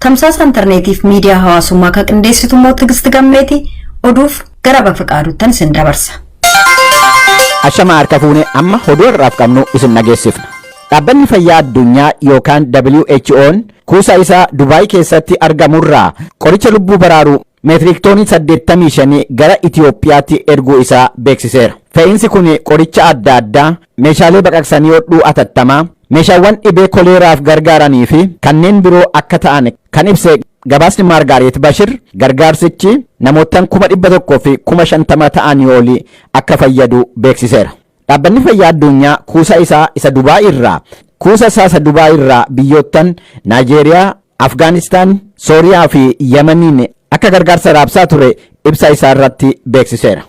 Tamsaasa intarneetiif miidiyaa hawaasummaa kan qindeessitu immoo Tigist Gammeeti. Oduuf gara Bafaqaaduuttan isin dabarsa. Ashama, harka fuune. Amma oduu har'aaf qabnu isin dhageessifna. Dhaabbanni Fayyaa Addunyaa yookaan WHO'n kuusaa isaa Dubaay keessatti argamurraa qoricha lubbuu baraaru meetirik toonii 85 gara Itiyoophiyaatti erguu isaa beeksiseera. Fe'iinsi kun qoricha adda addaa, meeshaalee baqaqsanii hodhuu atattamaa, meeshaawwan dhibee koleeraaf gargaaranii fi kanneen biroo akka ta'an kan ibse gabaasni Maargaaret Bashir, gargaarsichi namoottan 150,000 ta'anii olii akka fayyadu beeksiseera. Dhaabbanni Fayyaa Addunyaa kuusa isaa isa Dubaay irraa biyyoottan Naajeeriyaa, Afgaanistaan, Sooriyaa fi Yemeniin akka gargaarsa raabsaa ture ibsa isaa irratti beeksiseera.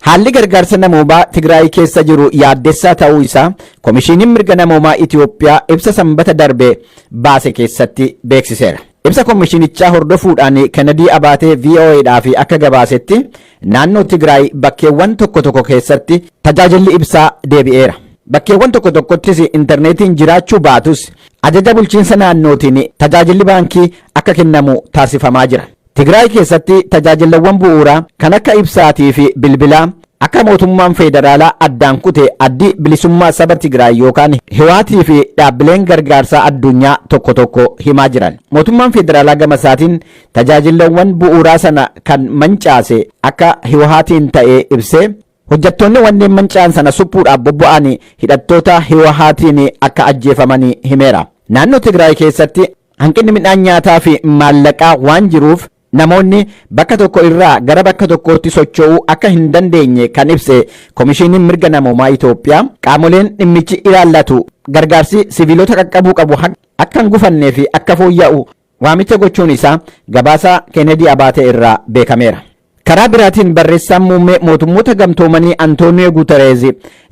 Haalli gargaarsa namoomaa Tigraay keessa jiru yaaddessaa ta'uu isaa Komishiiniin Mirga Namoomaa Itiyoophiyaa ibsa Sanbata darbe baase keessatti beeksiseera. Ibsa komishiinichaa hordofuudhaan Kennedy Abaatee VOAdhaaf akka gabaasetti, naannoo Tigraay bakkeewwan tokko tokko keessatti tajaajilli ibsaa deebi'eera. Bakkeewwan tokko tokkottis intarneetiin jiraachuu baatus, ajaja bulchiinsa naannootiin tajaajilli baankii akka kennamu taasifamaa jira. Tigraay keessatti tajaajilawwan bu'uuraa kan akka ibsaatii fi bilbilaa akka mootummaan federaalaa addaan kute Addi Bilisummaa Saba Tigraay yookaan Hiwaatii fi dhaabbileen gargaarsaa addunyaa tokko tokko himaa jiran. Mootummaan federaalaa gama isaatiin tajaajilawwan bu'uuraa sana kan mancaase akka Hiwaatiin ta'ee ibsee, hojjettoonni wanneen manca'an sana suphuudhaaf bobba'an hidhattoota Hiwaatiin akka ajjeefaman himeera. Naannoo Tigraay keessatti hanqinni midhaan nyaataa fi maallaqaa waan jiruuf, namoonni bakka tokko irraa gara bakka tokkootti socho'uu akka hin dandeenye kan ibse Komishiiniin Mirga Namoomaa Itoophiyaa, qaamoleen dhimmichi ilaallatu gargaarsi siviilota qaqqabuu qabu akka hin gufannee fi akka fooyya'u waamicha gochuun isaa gabaasa Kennedy Abaatee irraa beekameera. Karaa biraatiin, barreessaan muummee Mootummoota Gamtoomanii Antooniyoo Guutereez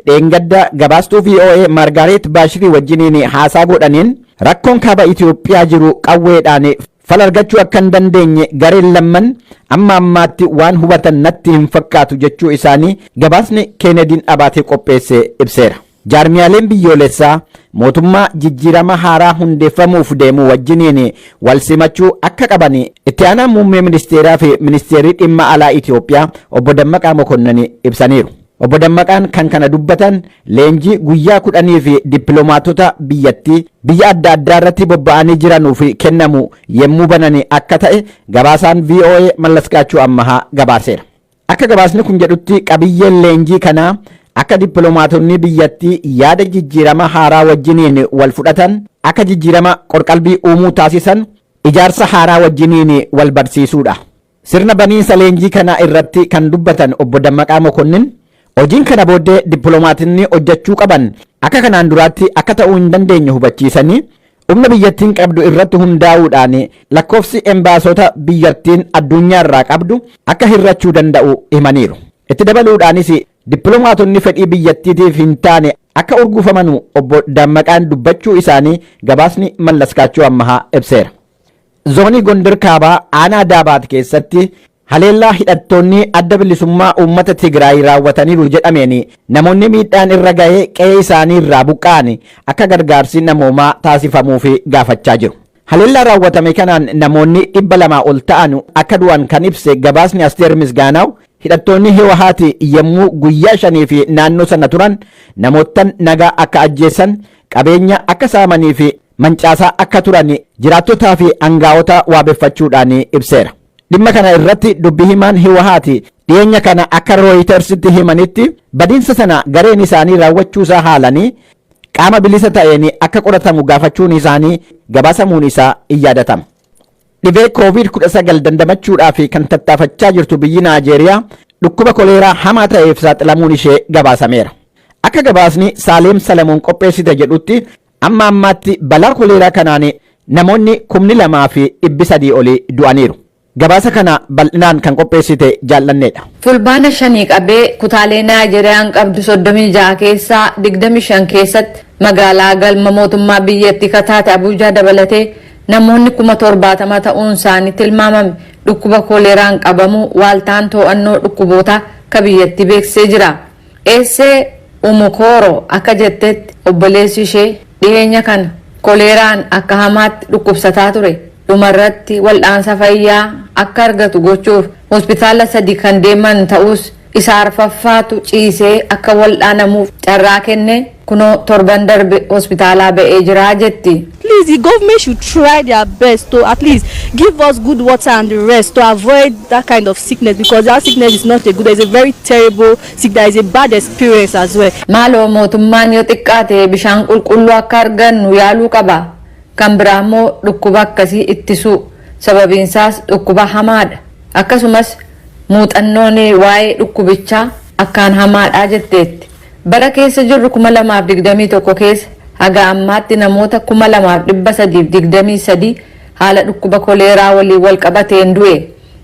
dheengadda gabaastuu VOA Maargaaret Baashirii wajjiniin haasaa godhaniin, rakkoon kaaba Itoophiyaa jiru qawweedhaan fala argachuu akka hin dandeenye gareen lamman amma ammaatti waan hubatan natti hin fakkaatu jechuu isaanii gabaasni Keenediin Abaatee qopheesse ibseera. Jaarmiyaaleen biyyoolessaa mootummaa jijjiirama haaraa hundeeffamuuf deemu wajjiniin wal simachuu akka qaban itti aanaan muummee ministeeraa fi ministeerri dhimma alaa Itoophiyaa obbo Dammaqaa Mokonnon ibsaniiru. Obbo Dammaqaan kan kana dubbatan leenjii guyyaa 10 fi dippiloomaatota biyyattii biyya adda addaa irratti bobba'anii jiranuuf kennamu yemmuu banan akka ta'e gabaasaan VOA Mallaskaachuu Ammahaa gabaaseera. Akka gabaasni kun jedhutti, qabiyyeen leenjii kanaa akka dippiloomaatonni biyyattii yaada jijjiirama haaraa wajjiniin wal fudhatan, akka jijjiirama qorqalbii uumuu taasisan, ijaarsa haaraa wajjiniin wal barsiisuudha. Sirna baniinsa leenjii kanaa irratti kan dubbatan obbo Dammaqaa Mokonnin, hojiin kana booddee dippiloomaatonni hojjechuu qaban akka kanaan duraatti akka ta'uu hin dandeenye hubachiisanii, humna biyyattiin qabdu irratti hundaa'uudhaan lakkoofsi embaasota biyyattiin addunyaarraa qabdu akka hirrachuu danda'u himaniiru. Itti dabaluudhaanis, dippiloomaatonni fedhii biyyattiitiif hin taane akka urgufamanu obbo Dammaqaan dubbachuu isaanii gabaasni Mallaskaachuu Ammahaa ibseera. Zoonii Gondar Kaabaa aanaa Daabaat keessatti haleellaa hidhattoonni Adda Bilisummaa Uummata Tigraay raawwataniiru jedhameen namoonni miidhaan irra ga'ee qe'ee isaanii irraa buqqa'an akka gargaarsi namoomaa taasifamuuf gaafachaa jiru. Haleellaa raawwatame kanaan namoonni 200 ol ta'an akka du'an kan ibse gabaasni Asteer Misgaanaaw, hidhattoonni Hiwahaati yommuu guyyaa 5 fi naannoo sana turan namoottan nagaa akka ajjeessan, qabeenya akka saamanii fi mancaasaa akka turan jiraattotaa fi angaa'ota waabeffachuudhaan ibseera. Dhimma kana irratti dubbi himaan Hiwahaati dhiyeenya kana akka Rooyitersitti himanitti, badiinsa sana gareen isaanii raawwachuusaa haalanii qaama bilisa ta'een akka qoratamu gaafachuun isaanii gabaasamuun isaa in yaadatama. Dhibee COVID-19 dandamachuudhaaf kan tattaafachaa jirtu biyyi Naajeeriyaa dhukkuba koleeraa hamaa ta'eef saaxilamuun ishee gabaasameera. Akka gabaasni Saaleem Salamuun qopheessite jedhutti, amma ammaatti balaa koleeraa kanaan namoonni 2,300 olii du'aniiru. Gabaasa kana bal'inaan kan qopheessite Jaallanneedha. Fulbaana 5 qabee kutaalee Naayijeeriyaan qabdu 36 keessaa 25 keessatti, magaalaa galma mootummaa biyyattii ka taate Abuujaa dabalatee, namoonni 70,000 ta'uun isaanii tilmaamame dhukkuba koleeraan qabamuu waaltaan to'annoo dhukkuboota ka biyyattii beeksisee jira. Eessee Umukooro akka jettetti, obboleessi ishee dhiyeenya kana Koleeraan akka hamaatti dhukkubsataa ture. Dhumarratti wal'aansa fayyaa akka argatu gochuuf hospitaala sadi kan deeman ta'us, isa arfaffaatu ciisee akka wal'aanamuuf carraa kenne. Kunoo torban darbe hospitaalaa ba'ee jira jetti. Please, the government should try their best to at least give us good water and the rest to avoid that kind of sickness, because that sickness is not a good, it's a very terrible sickness, it's a bad experience as well. Maaloo mootummaan yoo xiqqaate bishaan qulqulluu akka argannu yaaluu qaba. Kan biraa immoo dhukkuba akkasii ittisuu, sababiinsaas dhukkuba hamaadha. Akkasumas muuxannoon waa'ee dhukkubichaa akkaan hamaadha jetteetti. Bara keessa jirru 2021 keessa haga ammaatti namoota 2323 haala dhukkuba koleeraa waliin wal qabateen du'e.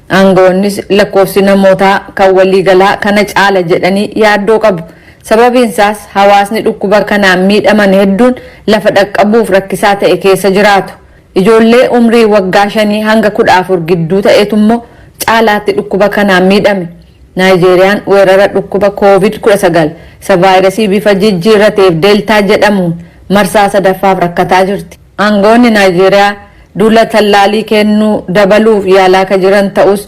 Aangawoonnis lakkoofsi namootaa kan waliigalaa kana caala jedhanii yaaddoo qabu. Sababiinsaas hawaasni dhukkuba kanaan miidhaman hedduun lafa dhaqqabuuf rakkisaa ta'e keessa jiraatu. Ijoollee umrii waggaa 5 hanga 14 gidduu ta'etu immoo caalaatti dhukkuba kanaan miidhame. Naayijeeriyaan weerara dhukkuba COVID-19 isa vaayirasii bifa jijjiirrateef Deeltaa jedhamuun marsaa sadaffaaf rakkataa jirti. Aangawoonni Naayijeeriyaa duula tallaalii kennuu dabaluuf yaalaa ka jiran ta'us,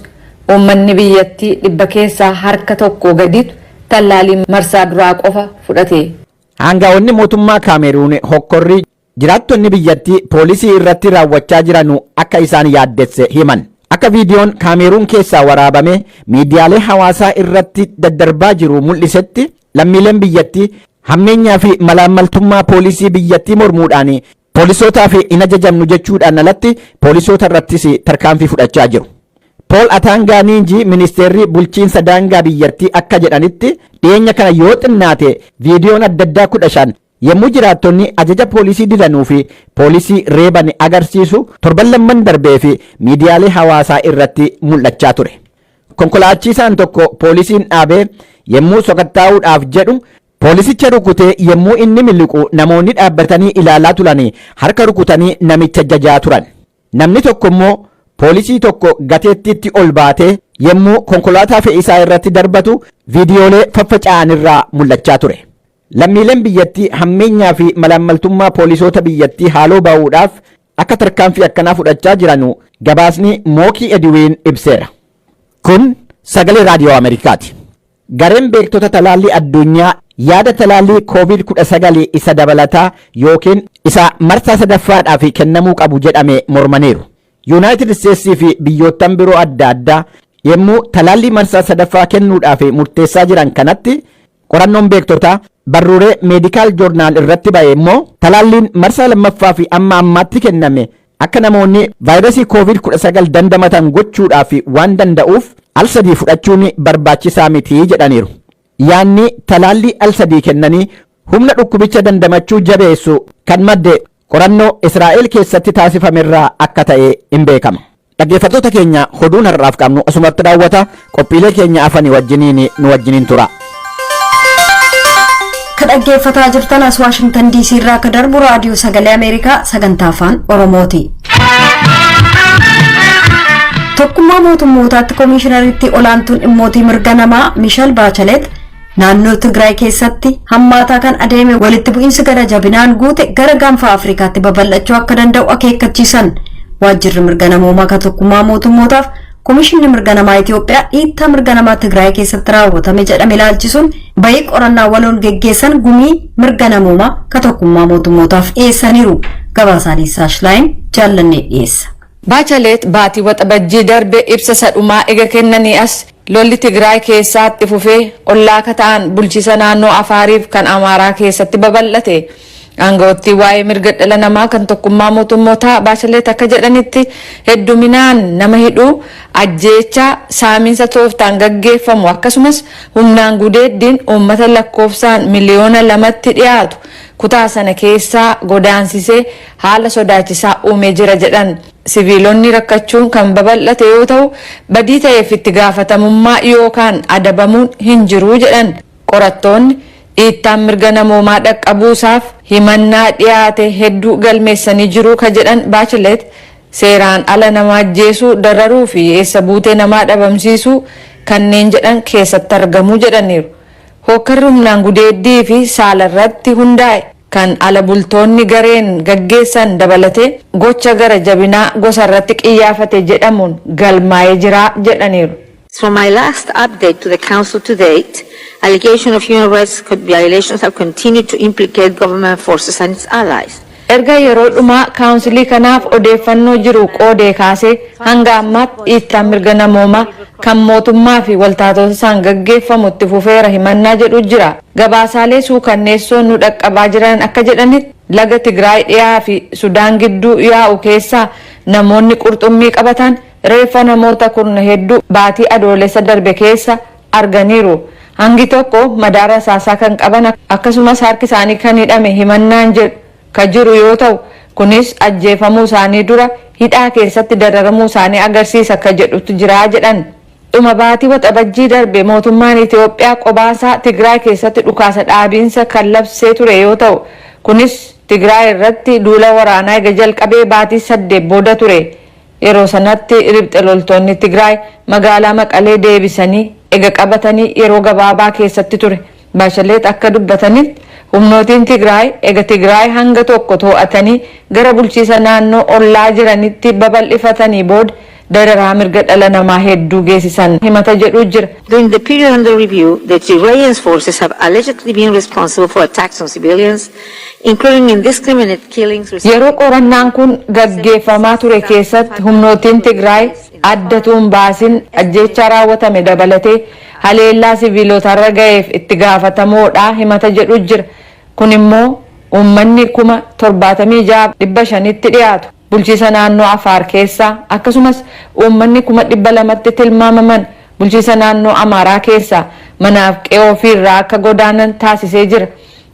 uummanni biyyattii 1% gadiitu tallaalii marsaa duraa qofa fudhate. Aangawoonni mootummaa Kaameruun hokkorrii jiraattonni biyyattii poolisii irratti raawwachaa jiran akka isaan yaaddesse himan. Akka viidiyoon Kaameruun keessaa waraabame miidiyaalee hawaasaa irratti daddarbaa jiru mul'isetti, lammiileen biyyattii hammeenyaa fi malaammaltummaa poolisii biyyattii mormuudhaan poolisootaa fi hin ajajamnu jechuudhaan alatti poolisoota irrattis tarkaanfii fudhachaa jiru. Pool Ataangaa Niinjii, ministeerri bulchiinsa daangaa biyyattii, akka jedhanitti dhiyeenya kana yoo xinnaate viidiyoon adda addaa 15 yommuu jiraattonni ajaja poolisii didanuu fi poolisii reeban agarsiisu torban lamman darbee fi miidiyaalee hawaasaa irratti mul'achaa ture. Konkolaachisaan tokko poolisiin dhaabee yommuu sokattaa'uudhaaf jedhu poolisicha rukutee yommuu inni miliqu, namoonni dhaabbatanii ilaalaa turan harka rukutanii namicha jajaa turan. Namni tokko immoo poolisii tokko gateettiitti ol baatee yommuu konkolaataa fe'isaa irratti darbatu viidiyoolee faffaca'an irraa mul'achaa ture. Lammiileen biyyattii hammeenyaa fi malaammaltummaa poolisoota biyyattii haaloo ba'uudhaaf akka tarkaanfii akkanaa fudhachaa jiranu gabaasni Mookii Edwiin ibseera. Kun sagalee Raadiyoo Ameerikaati. Gareen beektota talaallii addunyaa yaada talaallii COVID-19 isa dabalataa yookiin isa marsaa sadaffaadhaaf kennamuu qabu jedhame mormaniiru. Yuunaayitid Isteetsii fi biyyoottan biroo adda addaa yommuu talaallii marsaa sadaffaa kennuudhaaf murteessaa jiran kanatti, qorannoon beektotaa barruulee medical journal irratti ba'e immoo talaalliin marsaa lammaffaa fi amma ammaatti kenname akka namoonni vaayirasii COVID-19 dandamatan gochuudhaaf waan danda'uuf al sadii fudhachuun barbaachisaa miti jedhaniiru. Yaanni talaallii al sadii kennanii humna dhukkubicha dandamachuu jabeessu kan madde qorannoo Israa'el keessatti taasifamerraa akka ta'e hin beekama. Dhaggeeffattoota keenya, oduun har'aaf qabnu asumatti raawwata. Qophiilee keenya afanii wajjiniin nu wajjiniin tura. Ka dhaggeeffataa jirtan as Waashingtan DC irraa ka darbu Raadiyoo Sagalee Ameerikaa sagantaa Afaan Oromooti. Tokkummaa Mootummootaatti koomishinaritti olaantuun dhimmootii mirga namaa Mishal Baachaleet naannoo Tigraay keessatti hammaataa kan adeeme walitti bu'iinsi gara jabinaan guute gara Gaanfa Afrikaatti babal'achuu akka danda'u akeekkachiisan. Waajjirri mirga namoomaa ka Tokkummaa Mootummootaaf Komishinni Mirga Namaa Itoophiyaa dhiittaa mirga namaa Tigraay keessatti raawwatame jedhame ilaalchisuun bahii qorannaa waloon geggeessan Gumii Mirga Namoomaa ka Tokkummaa Mootummootaaf dhiyeessaniiru. Gabaasaa Liisaa Shilaayin Jaallannee dhiyeessa. Baachaleet baatii Waxabajjii darbe ibsa sadhumaa ega kennanii as lolli Tigraay keessaatti fufee ollaa ka ta'an bulchiisa naannoo Afaariif kan Amaaraa keessatti babal'ate. Aangawoottii waa'ee mirga dhala namaa kan Tokkummaa Mootummootaa Baachaleet akka jedhanitti, hedduminaan nama hidhuu, ajjeechaa, saamiinsa tooftaan gaggeeffamu, akkasumas humnaan gudeeddiin uummata lakkoofsaan 2 miliyoonatti dhiyaatu kutaa sana keessaa godaansisee haala sodaachisaa uumee jira jedhan. Siviilonni rakkachuun kan babal'ate yoo ta'u, badii ta'eef itti gaafatamummaa yookaan adabamuun hin jiru jedhan. Qorattoonni dhiittaan mirga namoomaa dhaqqabuusaaf himannaa dhiyaate hedduu galmeessanii jiru ka jedhan Baachileet, seeraan ala nama ajjeesuu, dararuu fi eessa buutee namaa dhabamsiisuu kanneen jedhan keessatti argamuu jedhaniiru. Hokkarri humnaan gudeeddii fi saalarratti hundaa'e Kan ala bultoonni gareen gaggeessan dabalatee gocha gara jabinaa gosa irratti qiyyaafate jedhamuun galmaa'ee jira jedhaniiru. From my last update to the Council to date, allegations of human rights violations have continued to implicate government forces and its allies. Erga yeroo dhumaa kaawunsilii kanaaf odeeffannoo jiru qoodee kaasee hanga ammaatti dhiittaan mirga namoomaa kan mootummaa fi waltaatota isaan gaggeeffamu itti fufeera himannaa jedhu jira. Gabaasaalee suukanneessoon nu dhaqqabaa jiran akka jedhanitti, laga Tigraay dhiyaa fi Sudaan gidduu yaa'u keessaa namoonni qurxummii qabatan reeffa namoota kurna hedduu baatii Adoolessa darbe keessa arganiiru. Hangi tokko madaara rasaasaa kan qaban, akkasumas harki isaanii kan hidhame himannaan jedhu ka jiru yoo ta'u, kunis ajjeefamuu isaanii dura hidhaa keessatti dararamuu isaanii agarsiisa ka jedhutu jira jedhan. Dhuma baatii Waxabajjii darbe mootummaan Itoophiyaa qobaasaa Tigraay keessatti dhukaasa dhaabiinsa kan labsee ture yoo ta'u, kunis Tigraay irratti duula waraanaa ega jalqabee baatii 8 booda ture. Yeroo sanatti riphxe loltoonni Tigraay magaalaa Maqalee deebisanii ega qabatanii yeroo gabaabaa keessatti ture. Baashaleet akka dubbatanitti, humnootiin Tigraay ega Tigraay hanga tokko to'atanii gara bulchiisa naannoo ollaa jiranitti babal'ifatanii booda dararaa mirga dhala namaa hedduu geessisan himata jedhu jira. During the period under review, the Tigrayan forces have allegedly been responsible for attacks on civilians, including indiscriminate killings. Yeroo qorannaan kun gaggeeffamaa ture keessatti humnootiin Tigraay addatuun baasin ajjeechaa raawwatame dabalatee haleellaa siviilotarra ga'eef itti gaafatamoodha himata jedhu jira. Kun immoo uummanni 76,500tti dhiyaatu bulchiisa naannoo Afaar keessaa, akkasumas uummanni 200,000tti tilmaamaman bulchiisa naannoo Amaaraa keessaa manaaf qe'oo ofiirraa akka godaanan taasisee jira.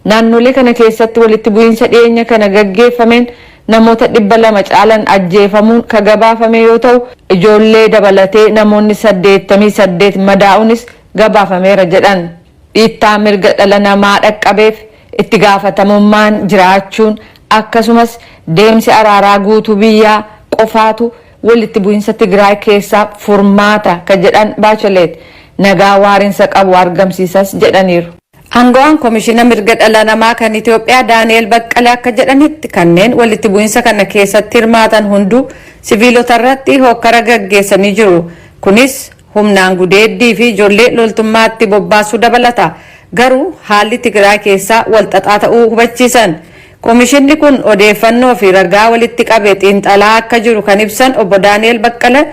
Naannolee kana keessatti walitti bu'iinsa dhiyeenya kana gaggeeffameen namoota 200 caalan ajjeefamuun ka gabaafame yoo ta'u, ijoollee dabalatee namoonni 88 madaa'uunis gabaafameera jedhan. Dhiittaa mirga dhala namaa dhaqqabeef itti gaafatamummaan jiraachuun, akkasumas deemsi araaraa guutuu biyyaa qofaatu walitti bu'iinsa Tigraay keessaa furmaata ka jedhan Baacheleet, nagaa waarinsa qabu argamsiisas jedhaniiru. Aangawaan Komishina Mirga Dhala Namaa kan Itoophiyaa Daani'el Baqqalee akka jedhanitti, kanneen walitti bu'iinsa kana keessatti hirmaatan hunduu siviilota irratti hokkara gaggeessanii jiru. Kunis humnaan gudeeddii fi ijoollee loltummaatti bobbaasuu dabalata. Garuu haalli Tigraay keessaa walxaxaa ta'uu hubachiisan. Komishinni kun odeeffannoo fi ragaa walitti qabe xiinxalaa akka jiru kan ibsan obbo Daani'el Baqqalee,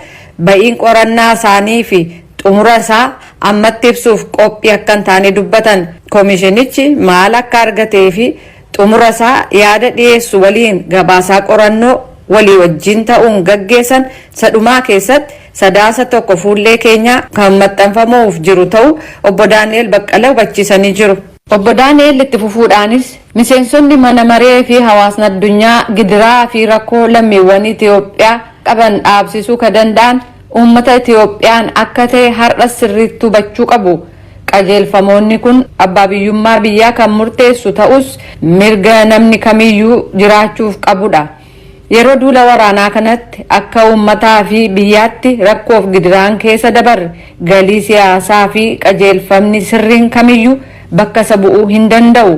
ba'iin qorannaa isaanii fi xumura isaa ammatti ibsuuf qophii akka hin taane dubbatan. Komishinichi maal akka argatee fi xumura isaa yaada dhiyeessu waliin gabaasaa qorannoo walii wajjin ta'uun gaggeessan sadhumaa keessatti Sadaasa 1 fuullee keenyaa kan maxxanfamuuf jiru ta'uu obbo Daani'el Baqqalee hubachiisanii jiru. Obbo Daani'el itti fufuudhaanis, miseensonni mana maree fi hawaasni addunyaa gidiraa fi rakkoo lammiiwwan Itoophiyaa qaban dhaabsisuu ka danda'an uummata Itoophiyaan akka ta'e har'a sirriitti hubachuu qabu. Qajeelfamoonni kun abbaa biyyummaa biyyaa kan murteessu ta'us, mirga namni kamiyyuu jiraachuuf qabudha. Yeroo duula waraanaa kanatti akka uummataa fi biyyaatti rakkoof gidiraan keessa dabarre galii siyaasaa fi qajeelfamni sirriin kamiyyuu bakka isa bu'uu hin danda'u.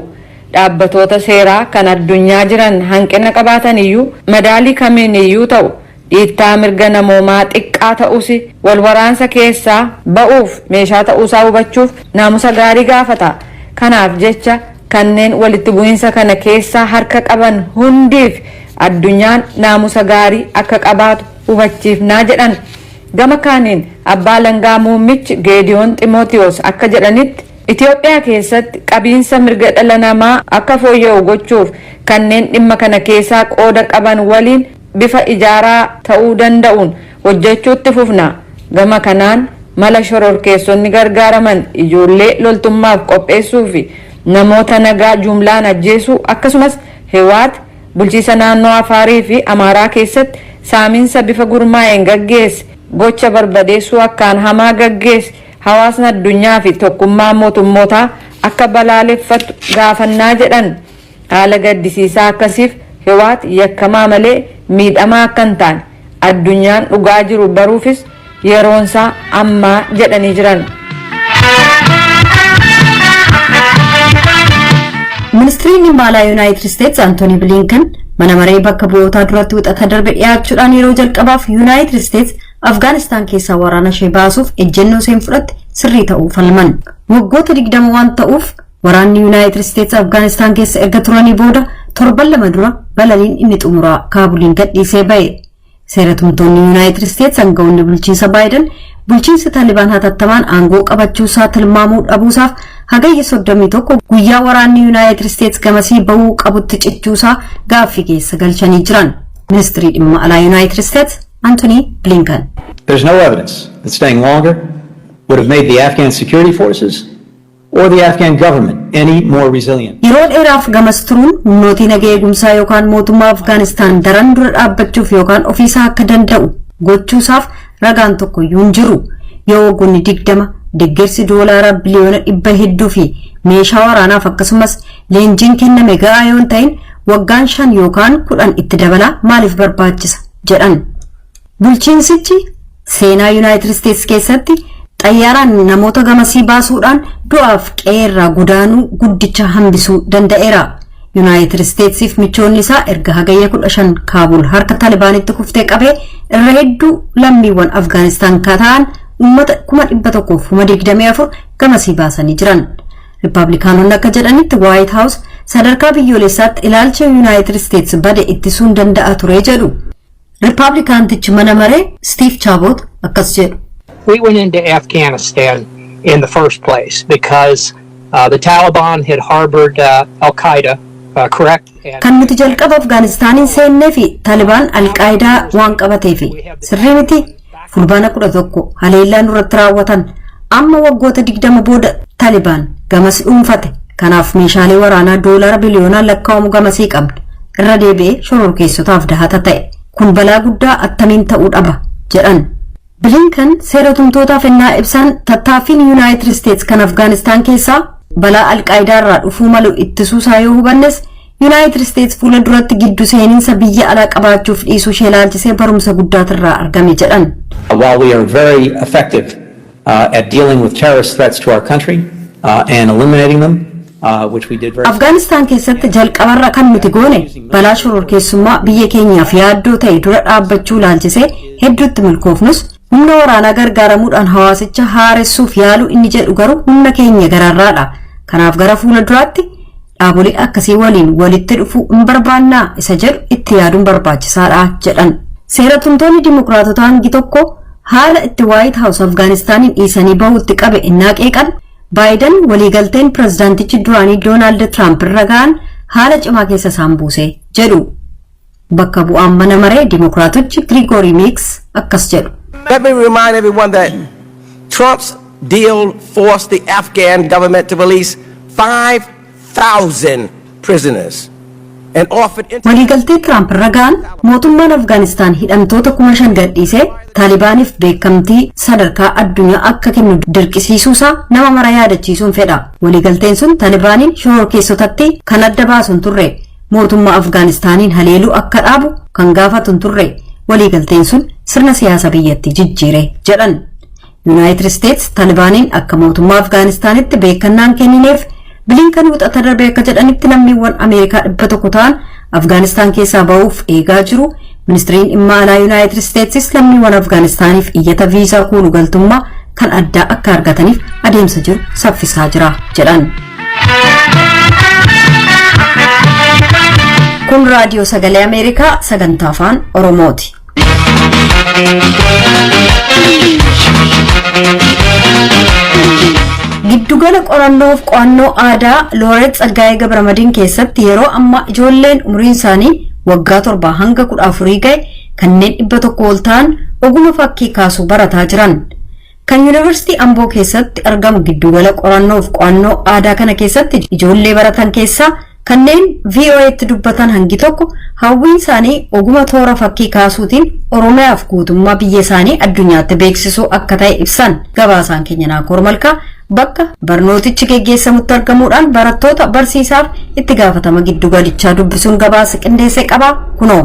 Dhaabbatoota seeraa kan addunyaa jiran hanqina qabaatan iyyuu, madaalii kamiin iyyuu ta'u, dhiittaa mirga namoomaa xiqqaa ta'us wal waraansa keessaa ba'uuf meeshaa ta'uusaa hubachuuf naamusa gaarii gaafata. Kanaaf jecha kanneen walitti bu'iinsa kana keessaa harka qaban hundiif addunyaan naamusa gaarii akka qabaatu hubachiifnaa jedhan. Gama kaaniin abbaa alangaa muummichi Geediyoon Ximootiyoos akka jedhanitti, Itoophiyaa keessatti qabiinsa mirga dhala namaa akka fooyya'u gochuuf kanneen dhimma kana keessaa qooda qaban waliin bifa ijaaraa ta'uu danda'uun hojjechuutti fufna. Gama kanaan mala shororkeessonni gargaaraman ijoollee loltummaaf qopheessuu fi namoota nagaa jumlaan ajjeesuu, akkasumas Hiwaat bulchiisa naannoo Afaarii fi Amaaraa keessatti saaminsa bifa gurmaa'een gaggeesse, gocha barbadeessuu akkaan hamaa gaggeesse hawaasni addunyaa fi tokkummaa mootummootaa akka balaaleffattu gaafannaa jedhan. Haala gaddisiisaa akkasiif Hiwaat yakkamaa malee miidhamaa akka hin taane addunyaan dhugaa jiru baruufis yeroonsaa ammaa jedhanii jiran. Ministiriin dhimma alaa Yuunaayitid Isteetsi Antoonii Bilinkan mana maree bakka bu'ootaa duratti Wixata darbe dhiyaachuudhaan yeroo jalqabaaf Yuunaayitid Isteetsi Afgaanistaan keessaa waraana ishee baasuuf ejjennoo isheen fudhatte sirrii ta'uu falman. Waggoota 20 waan ta'uuf waraanni Yuunaayitid Isteetsi Afgaanistaan keessa erga turanii booda torban 2 dura balaliin inni xumuraa Kaabuliin gadhiisee ba'e. Seeratumtoonni Yuunaayitid Isteetsi aangawoonni bulchiinsa Baayiden bulchiinsa Taalibaan hatattamaan aangoo qabachuusaa tilmaamuu dhabuusaaf Hagayya 31, guyyaa waraanni Yuunaayitid Isteetsi gamasii bahuu qabutti cichuusaa gaaffii keessa galchanii jiran. Ministirii dhimma alaa Yuunaayitid Isteetsi Anthony Blinken. There's no evidence that staying longer would have made the Afghan security forces or the Afghan government any more resilient. Yeroo dheeraaf gamas turuun humnootii nagaa eegumsaa yookaan mootummaa Afgaanistaan daran dura dhaabbachuuf yookaan ofiisaa akka danda'u gochuusaaf ragaan tokko iyyuu hin jiru. Yoo waggoonni 20 deeggarsi doolaara biliyoona dhibba hedduu fi meeshaa waraanaaf akkasumas leenjiin kenname ga'aa yoo hin ta'in, waggaan 5 yookaan 10 itti dabalaa maaliif barbaachisa jedhan. Bulchiinsichi seenaa Yuunaayitid Isteetsi keessatti xayyaaraan namoota gamasii baasuudhaan du'aaf qe'eerraa godaanuu guddicha hambisuu danda'eera. Yuunaayitid Isteetsiif michoonni isaa erga Hagayya 15 Kaabul harka Taalibaanitti kuftee qabee irra hedduu lammiiwwan Afgaanistaan ta'an uummata 124,000 gamasii baasanii jiran. Riippablikaanonni akka jedhanitti Waayit Haawus sadarkaa biyyoolessaatti ilaalcha Yuunaayitid Isteetsi bade ittisuun danda'a ture jedhu. Riippablikaantichi mana maree Steve Chabot akkas jedhu. We went into Afghanistan in the first place because the Taliban had harbored Al Qaeda, correct? And Kan nuti jalqaba Afgaanistaaniin seennee fi Taalibaan Alqaayidaa waan qabateefi, sirrii miti? Fulbaana 11 haleellaa nurratti raawwatan. Amma waggoota 20 booda Taalibaan gamas dhuunfate. Kanaaf meeshaalee waraanaa doolara biliyoonaan lakkaa'amu gamasii qabna. Irra deebi'ee shororkeessotaaf dahata ta'e. Kun balaa guddaa attamiin ta'uu dhaba jedhan. Bilinkan seera tumtootaaf ennaa ibsan tattaaffiin Yuunaayitid Isteetsi kan Afgaanistaan keessaa balaa Alqaayidaa irraa dhufuu malu ittisuusaa yoo hubannes, Yuunaayitid Isteetsi fuula duratti giddu seeninsa biyya alaa qabaachuuf dhiisuu ishee ilaalchisee barumsa guddaatirraa argame jedhan. While we are very effective at dealing with terrorist threats to our country and eliminating them, which we did very Afgaanistaan keessatti jalqabarra kan nuti goone balaa shororkeessummaa biyya keenyaaf yaaddoo ta'e dura dhaabbachuu ilaalchisee hedduutti milkoofnus, humna waraanaa gargaaramuudhaan hawaasicha haaressuuf yaaluu inni jedhu garuu humna keenya gararraadha. Kanaaf gara fuula duraatti dhaabolee akkasii waliin walitti dhufuu hin barbaannaa isa jedhu itti yaaduun barbaachisaadha jedhan. Seeratumtoonni Dimokiraatota hangi tokko haala itti Waayit Haawus Afgaanistaaniin dhiisanii bahuutti qabe innaa qeeqan, Baayiden waliigalteen pirezidaantichi duraanii Doonaald Tiraamp irra ga'an haala cimaa keessa isaan buuse jedhu. Bakka bu'aan mana maree Dimokiraatichi Girigoori Miiks akkas jedhu. Let me remind everyone that Trump's deal forced the Afghan government to release 5,000 prisoners and offered Waliigaltee Tiraamp irra ga'an mootummaan Afgaanistaan hidhamtoota 5,000 gadhiisee Taalibaaniif beekamtii sadarkaa addunyaa akka kennu dirqisiisuusaa nama mara yaadachiisuun fedha. Waliigalteen sun Taalibaaniin shororkeessotatti kan adda baasu hin turre. Mootummaa Afgaanistaaniin haleeluu akka dhaabu kan gaafatu hin turre. Waliigalteen sun sirna siyaasa biyyattii jijjiire jedhan. Yuunaayitid Isteets Taalibaaniin akka mootummaa Afgaanistaanitti beekannaan kennineef. Bilinkan Wixata darbe akka jedhanitti lammiiwwan Ameerikaa 100 ta'an Afgaanistaan keessaa ba'uuf eegaa jiru. Ministiriin dhimma alaa Yuunaayitid Isteetsis lammiiwwan Afgaanistaaniif iyyata viizaa kooluu galtummaa kan addaa akka argataniif adeemsa jiru saffisaa jira jedhan. Kun Raadiyoo Sagalee Ameerikaa sagantaa Afaan Oromooti. Giddugala qorannoof qo'annoo aadaa Looreet Tsaggaayee Gabramadiin keessatti yeroo ammaa ijoolleen umriin isaanii waggaa 7 hanga 14 ga'e kanneen 100 ol ta'an oguma fakkii kaasuu barataa jiran. Kan Yuunivarsiitii Amboo keessatti argamu giddugala qorannoof qo'annoo aadaa kana keessatti ijoollee baratan keessaa kanneen VOA'tti dubbatan hangi tokko hawwiin isaanii oguma toora fakkii kaasuutiin Oromiyaaf guutummaa biyya isaanii addunyaatti beeksisuu akka ta'e ibsan. Gabaasaan keenya Naakoor Malkaa bakka barnootichi geggeessamutti argamuudhaan barattoota, barsiisaaf itti gaafatama giddugalichaa dubbisuun gabaasa qindeessee qaba, kunoo.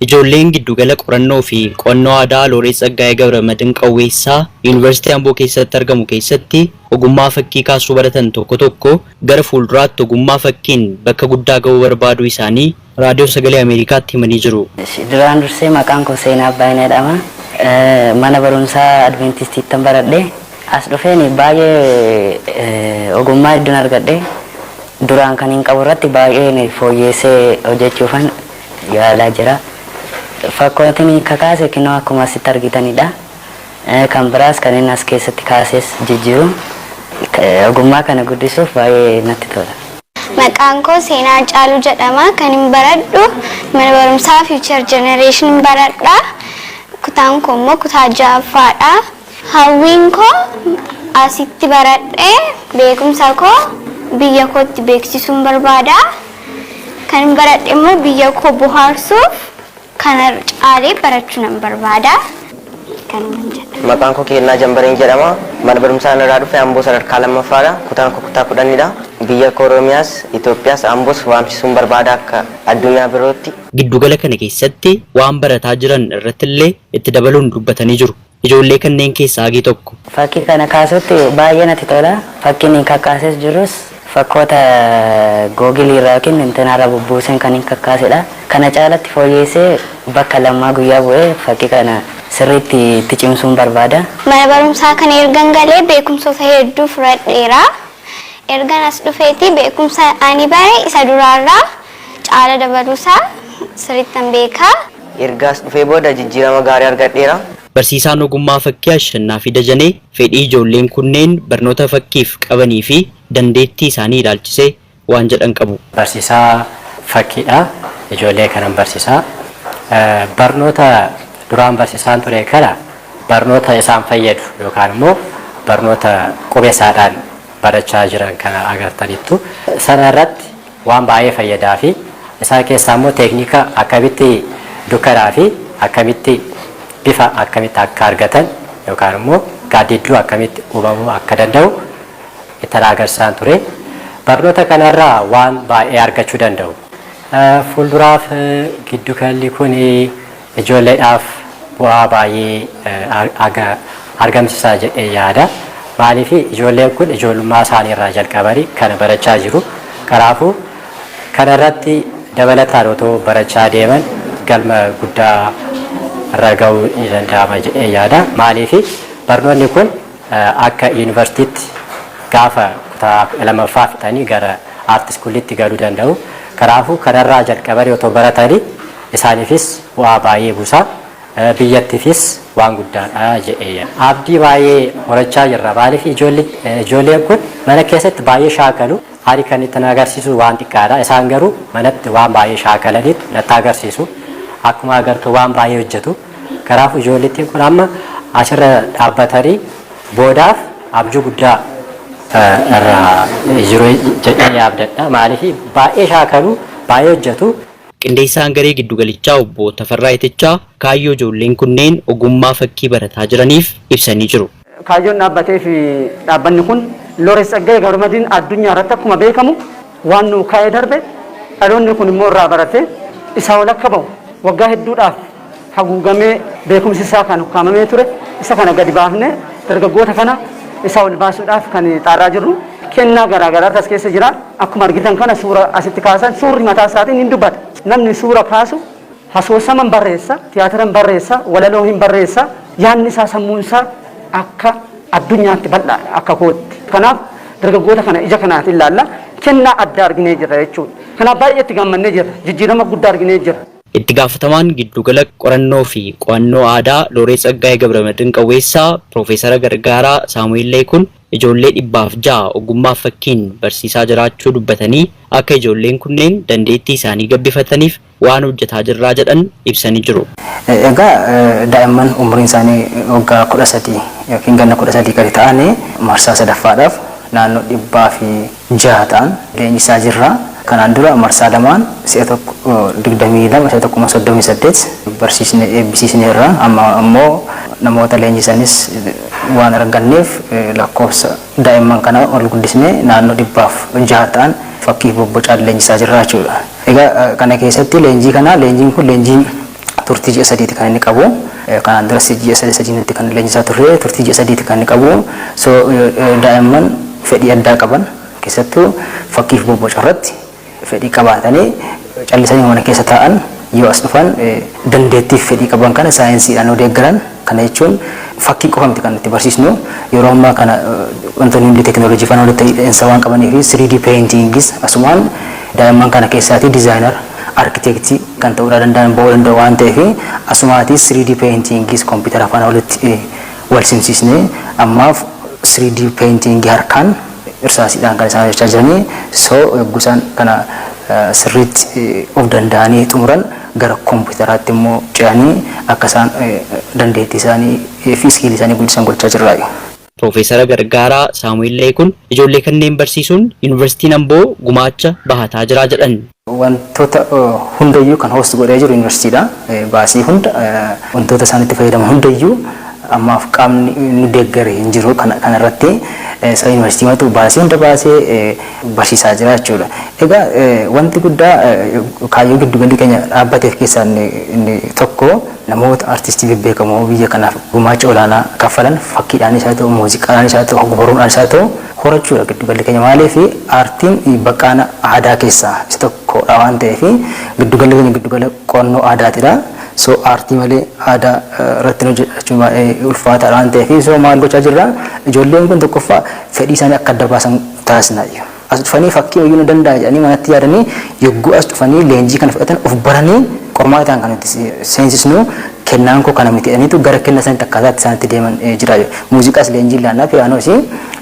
Ijoolleen giddugala qorannoo fi qo'annoo aadaa Looreet Tsaggaayee Gabramadiin Qawweessaa Yuunivarsiitii Amboo keessatti argamu keessatti ogummaa fakkii kaasuu baratan tokko tokko gara fuulduraatti ogummaa fakkiin bakka guddaa ga'uu barbaaduu isaanii Raadiyoo Sagalee Ameerikaatti himanii jiru. Duraan dursee maqaan koo Seenaa Abbaayinee jedhama. Mana barumsaa Adventistiittan baradhe. As dhufeen baay'ee ogummaa hedduun argadhe. Duraan kan hin qabu irratti baay'ee fooyyeessee hojjechuufan yaalaa jira. Fakkootiin kakaase kinoo akkuma asitti argitanidha. Kan biraas kan inni as keessatti kaases jijjiiru. Ogummaa kana guddisuuf baay'ee natti tola. Maqaan koo Seenaa Caaluu jedhama. Kan hin baradhu mana barumsaa Future Generation baradha. Kutaan koo immoo kutaa ja'affaadha. Hawwiin koo asitti baradhee beekumsa koo biyya kootti beeksisuun barbaada. Kan hin baradhe immoo biyya koo bohaarsuuf kana caalee barachuu nan barbaada. Kanuman jedha. Maqaan koo Kennaa Jambareen jedhama. Mana barumsaa irraa dhufe Amboo sadarkaa lammaffaadha. Kutaan koo kutaa 10dha. Biyya koo Oromiyaas, Itoophiyaas, Amboos waamsisuun barbaada akka addunyaa birootti. Giddugala kana keessatti waan barataa jiran irrattillee itti dabaluun dubbatanii jiru. Ijoollee kanneen keessaa hagi tokko. Fakkii kana kaasutti baay'ee natti tola. Fakkiin kakkaases jirus fakkoota googilii irraa yookiin intinarra bubbuuseen kan hin kakkaasedha. Kana caalatti fooyyeessee bakka lammaa guyyaa bu'ee fakkii kana sirriitti itti cimsuun barbaada. Mana barumsaa kana ergan galee beekumsoota hedduu fudhadheera. Ergan as dhufeeti beekumsa ani bare isa duraarraa caala dabaluusaa sirriittan beeka. Erga as dhufee booda jijjiirama gaarii argadheera. Barsiisaan ogummaa fakkii Ashannaafi Dajanee fedhii ijoolleen kunneen barnoota fakkiif qabanii fi dandeettii isaanii ilaalchisee waan jedhan qabu. Barsiisaa fakkiidha. Ijoollee kanan barsiisaa. Barnoota duraan barsiisaan ture kana barnoota isaan fayyadu yookaan immoo barnoota qubeessaadhaan barachaa jiran kana agartaniittu. Sana irratti waan baay'ee fayyadaa fi isaan keessaa immoo teeknika akkamitti dukkanaa fi akkamitti bifa akkamitti akka argatan yookaan immoo gaaddidduu akkamitti uumamuu akka danda'u itti agarsiisaan ture. Barnoota kanarraa waan baay'ee argachuu danda'u. Fuulduraaf giddugalli kun ijoolleedhaaf bu'aa baay'ee argamsiisaa jedhee yaada. Maaliif ijoolleen kun ijoollummaa isaanii irraa jalqabanii kana barachaa jiru. Kanaafuu kana irratti dabalataan otoo barachaa deeman galma guddaa irra ga'uu ni danda'ama jedhee yaada. Maaliif barnoonni kun akka yuunivarsiitiitti gaafa kutaa lamaffaa fixanii gara art schoolitti galuu danda'u. Kanaafuu kanarraa jalqabanii otoo baratanii isaaniifis bu'aa baay'ee buusa. Biyyattiifis waan guddaadha jedhee yaada. Abdii baay'ee horachaa jirra. Maaliif ijoolleen kun mana keessatti baay'ee shaakalu. Ani kan itti agarsiisu waan xiqqaadha. Isaan garuu manatti waan baay'ee shaakalaniitu natti agarsiisu. Akkuma agartu waan baay'ee hojjetu. Kanaafuu ijoollettiin kun amma asirra dhaabbatanii boodaaf abjuu guddaa irraa jiru jedhee yaabdadha. Maaliif baay'ee shaakalu, baay'ee hojjetu. Qindeessaan garee giddugalichaa obbo Tafarraa Itichaa kaayyoo ijoolleen kunneen ogummaa fakkii barataa jiraniif ibsanii jiru. Kaayyoon dhaabbatee fi dhaabbanni kun Looreet Tsaggaayee Gabramadiin addunyaa irratti akkuma beekamu waan nu kaa'ee darbe dhaloonni kun immoo irraa baratee isaa ol akka bahu waggaa hedduudhaaf haguugamee beekumsi isaa kan ukkaamamee ture isa kana gadi baafnee dargaggoota kana isa ol baasuudhaaf kan xaarraa jirru. Kennaa garaagaraa as keessa jira. Akkuma argitan kana suura asitti kaasan suurri mataa isaatiin hin dubbata. Namni suura kaasu asoosama hin barreessa, tiyaatira hin barreessa, walaloo hin barreessa. Yaadni isaa, sammuun isaa akka addunyaatti bal'aadha akka kootti. Kanaaf dargaggoota kana ija kanaatiin ilaalla. Kennaa addaa arginee jirra jechuudha. Kanaaf baay'ee itti gammannee jirra. Jijjiirama guddaa arginee jirra. Itti gaafatamaan giddugala qorannoo fi qo'annoo aadaa Looreet Tsaggaayee Gabramadiin Qawweessaa Piroofeesara Gargaaraa Saamu'eel Leekuun ijoollee 106 ogummaa fakkiin barsiisaa jiraachuu dubbatanii akka ijoolleen kunneen dandeettii isaanii gabbifataniif waan hojjetaa jirraa jedhan ibsanii jiru. Egaa daa'imman umriin isaanii waggaa 13 yookiin ganna 13 gadi ta'anii marsaa sadaffaadhaaf naannoo 106 ta'an leenjisaa jirra. Kanaan dura marsaa lamaan, si'a tokko 22, si'a tokko 38 barsiisne eebbisiisneerra. Amma ammoo namoota leenjisanis waan arganneef lakkoofsa daa'imman kana ol guddisnee naannoo 106 ta'an fakkii bobbocaan leenjisaa jirra jechuudha. Egaa kana keessatti leenjii kana, leenjiin kun leenjii Turtii ji'a 3ti kan inni qabu. Kanaan duras ji'a 3 sadiitti kan leenjisaa turre, turtii ji'a 3ti kan inni qabu. So daa'imman fedhii addaa qaban, keessattuu fakkiif bobboca irratti fedhii qabaatanii callisanii mana keessa taa'an, yoo as dhufan dandeettiif fedhii qaban kana saayinsiidhaan yoo deeggaran. Kana jechuun fakkii qofa miti kan nuti barsiisnu. Yeroo ammaa kana wantoonni hundi teekinooloojii faana walitti hidhinsa waan qabanii fi 3D paintingis asumaan daa'imman kana keessaatii designer, architectii kan ta'uu danda'an ba'uu danda'u waan ta'eef, asumaatii 3D paintingis kompiitara faana walitti wal simsiisnee ammaaf 3D paintingii harkaan irsaasiidhaan kan isaan hojjechaa jiranii. So yogguu isaan kana sirriitti of danda'anii xumuran, gara kompiitaraatti immoo ce'anii akka isaan dandeettii isaanii fi skillii isaanii guddisan gochaa jirra. Piroofeesara Gargaaraa Saamu'eel Leekun ijoollee kanneen barsiisuun Yuunivarsiitiin Amboo gumaacha bahataa jira jedhan. Wantoota hundayyuu kan host godhee jiru yuunivarsiitiidha. Baasii hunda, wantoota isaan itti fayyadaman hundayyuu ammaaf qaamni nu deeggare hin jiru. Kana irratti isa yuunivarsiitii matu baasii hunda baasee barsiisaa jira jechuudha. Egaa wanti guddaa kaayyoo giddugalli keenya dhaabbateef keessaa inni tokko namoota artistii bebbeekamoo biyya kanaaf gumaacha olaanaa kaffalan, fakkiidhaanis haa ta'u, muuziqaadhaanis haa ta'u, ogbarruudhaanis haa ta'u, horachuudha giddugalli keenya. Maaliif? Aartiin baqaana aadaa keessaa isa tokkodha waan ta'eef, giddugalli keenya giddugala qorannoo aadaatidha. So aartii malee aadaa irratti hojjechuun baay'ee ulfaataadha waan ta'eef, so maal gochaa jirra? Ijoolleen kun tokkoffaa fedhii isaanii akka adda baasan taasisna. As dhufanii fakkii hoyyuu ni danda'a jedhanii manatti yaadanii, yogguu as dhufanii leenjii kana fudhatan, of baranii qormaataan kan nuti seensisnu, kennaan koo kana miti jedhaniitu gara kenna isaaniitti akkaataa itti isaanitti deeman jira. Muuziqaas leenjii laannaa, piyaanoos.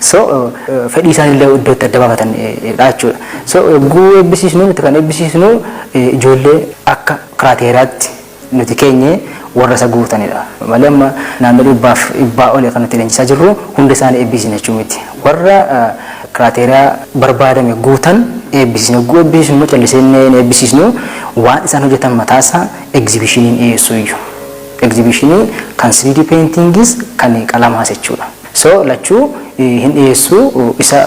So fedhii isaanii illee iddoo itti adda baafatan dha jechuudha. So yogguu eebbisiisnu, nuti kan eebbisiisnu ijoollee akka criteriatti nuti keenye warra isa guutanidha. Malee amma naannoo 100 olii kan nuti leenjisaa jirru hunda isaanii eebbisiisna jechuu miti. Warra criteria barbaadame guutan eebbisiisna. Yogguu eebbisiisnu immoo callisee eebbisiisnu, waan isaan hojjetan mataasaa exhibitioniin dhiyeessuu iyyuu. Exhibitionii kan 3D paintingis kan qalamaas jechuudha. So lachuu hin dhiyeessuu. Isa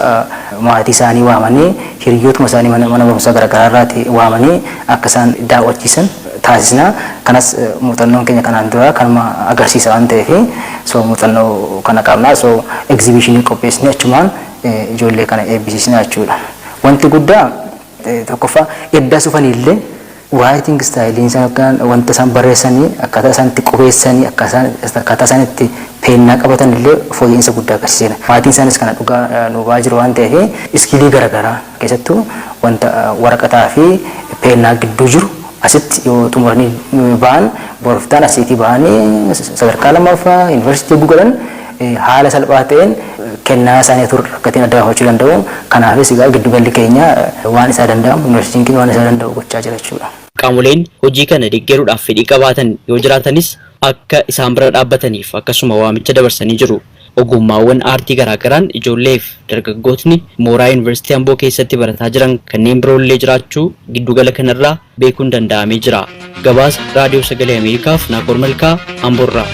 maatii isaanii waamanii, hiriyootuma isaanii mana barumsaa garaagaraa irraati waamanii akka isaan daawwachiisan taasisna. Kanas muuxannoon keenya kanaan dura kanuma agarsiisa waan ta'eef, so muuxannoo kana qabna. So exhibitionii qopheessine achumaan ijoollee kana eebbisiisna jechuudha. Wanti guddaa tokkoffaa edda sufanii illee writing styleiin isaan yookaan wanta isaan barreessanii, akkaataa isaan itti qubeessanii, akkaataa isaan itti peennaa qabatan illee fooyya'insa guddaa agarsiiseera. Maatiin isaanis kana dhugaa nu ba'aa jiru waan ta'eef, skillii garaagaraa keessattuu wanta waraqataa fi peennaa gidduu jiru asitti yoo xumuranii ba'an, boroftaan asiitii ba'anii sadarkaa lammaffaa yuunivarsiitii yogguu galan haala salphaa ta'een kennaa isaanii turre rakkateen adda baafachuu danda'u. Kanaafis egaa giddugalli keenya waan isaa danda'amu, yuunivarsiitiin keenya waan isaa danda'u gochaa jira jechuudha. Qaamoleen hojii kana deeggaruudhaaf fedhii qabaatan yoo jiraatanis akka isaan bira dhaabbataniif akkasuma waamicha dabarsanii jiru. Ogummaawwan aartii garaagaraan ijoolleef dargaggootni mooraa Yuunivarsiitii Amboo keessatti barataa jiran kanneen biroollee jiraachuu giddugala kanarraa beekuun danda'amee jira. Gabaasa Raadiyoo Sagalee Ameerikaaf Naakoor Malkaa, Amboorraa.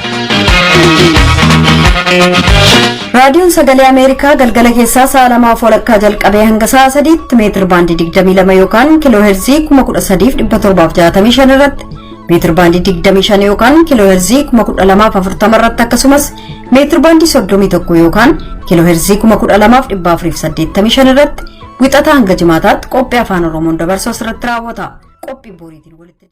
Raadiyoon Sagalee Ameerikaa galgala keessaa sa'a 2:30 jalqabee hanga sa'a 3tti meetir baandii 22 yookaan kiiloo heerzii 13,765 irratti, meetir baandii 25 yookaan kiiloo heerzii 12,040 irratti, akkasumas meetir baandii 31 yookaan kiiloo heerzii 12,485 irratti wixataa hanga jimaataatti qophii afaan Oromoon dabarsu asirratti raawwata. Qophii boriitiin walitti